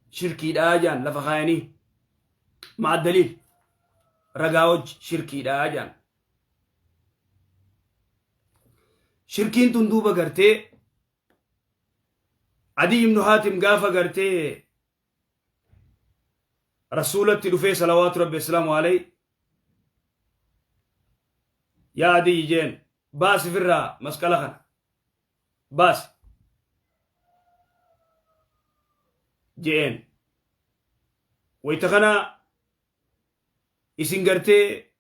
shirkiidhaa jaan lafa kaayanii, ma'a daliil, ragaa wajji shirkiidhaa jaan. Shirkiin tun duuba gartee Adiy ibnu Haatim gaafa gartee Rasuulatti dhufee salawaatu rabbi wasalaamu alayhi, yaa Adiy jeen, baasi firraa masqala kana baasi je'een. Wayta kana isin gartee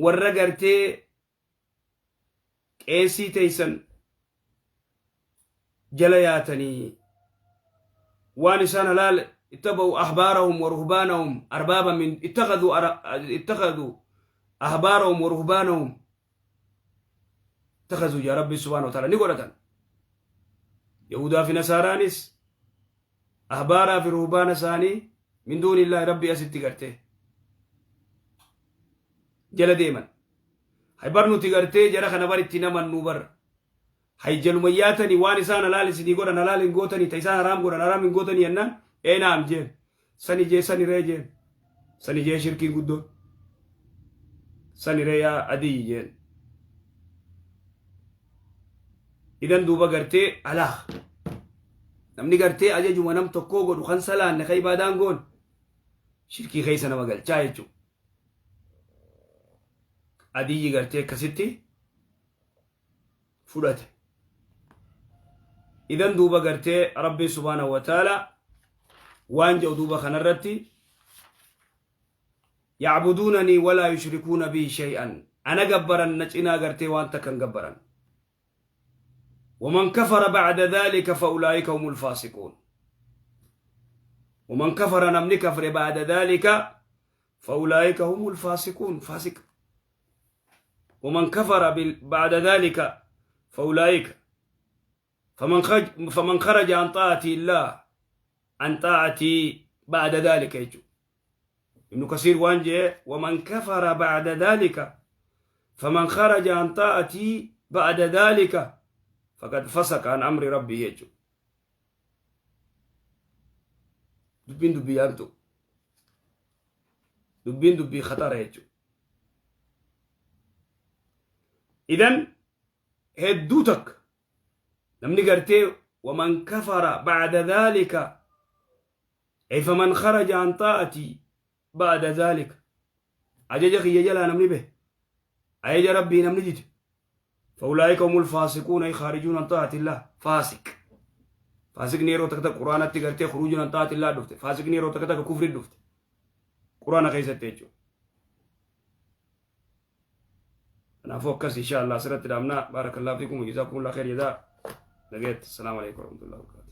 warra gartee qeesii teeysan jala yaatanii waan isaan halaal, ittaba'u ahbaarahum wa ruhbaanahum arbaaba min ittakhadhu, ittakhadhu ahbaarahum wa ruhbaanahum. Ittakhazuu jaa Rabbi subhaanahu wa ta'ala ni godhatan. Yahudaa fi Nasaaraanis ahbaaraa fi ruhbaana isaanii min duunillaahi Rabbii asitti gartee jala deeman. Hay bar nuti gartee jara kana bar itti namannuu bar. Hay jaluma yaatanii waan isaan halaal isinii godhan halaal hin gootanii ta isaan haraam godhan haraam hin gootanii jennaan ee naam jeen. Sani jee sani ree jeen. Sani jee shirkiin guddoon. Sani ree yaa adiyyi jeen. Idan duuba gartee alaa. Namni gartee ajajuma nam tokkoo godhu kan salaanne kan ibaadaan goon shirkii keessa nama galchaa jechuudha. Adiyyi gartee akkasitti fudhate. Idan duuba gartee Rabbiin subhaanahu wa ta'ala waan jedhu duuba kanarratti yacbuduunanii walaa yushrikuuna bii shay'an ana gabbaran na cinaa gartee waan takka hin gabbaran. ومن كفر بعد ذلك فأولئك هم الفاسقون ومن كفر نمني كفر بعد ذلك فأولئك هم الفاسقون فاسق ومن كفر بعد ذلك فأولئك فمن خرج عن طاعة الله عن طاعتي بعد ذلك يجو ابن كثير وانجي ومن كفر بعد ذلك فمن خرج عن طاعتي بعد ذلك فقد فسق عن أمر ربه يجو دبين دبي أنتو دبين دبي خطر يجو إذن hedduu takka namni gartee waman kafara ba'da dhaalika ay faman kharaja an xaa'atii ba'da dhaalika ajaja kiyya jalaa namni bahe ajaja rabbii namni dide faulaa'ika humul faasiquun ay khaarijuun an xaa'atillah faasiq faasiqni yeroo takka takka quraanatti gartee khuruujuun an xaa'atillah dhufte faasiqni yeroo takka takka kufri dhufte quraana keessatti jechuudha Kanaafuu akkas insha Allah asirratti dhaabna. Baarakallahu fiikum wa jazaakumullahu khayr jazaa. Nagaatti. Assalaamu alaikum warahmatullahi wabarakatuh.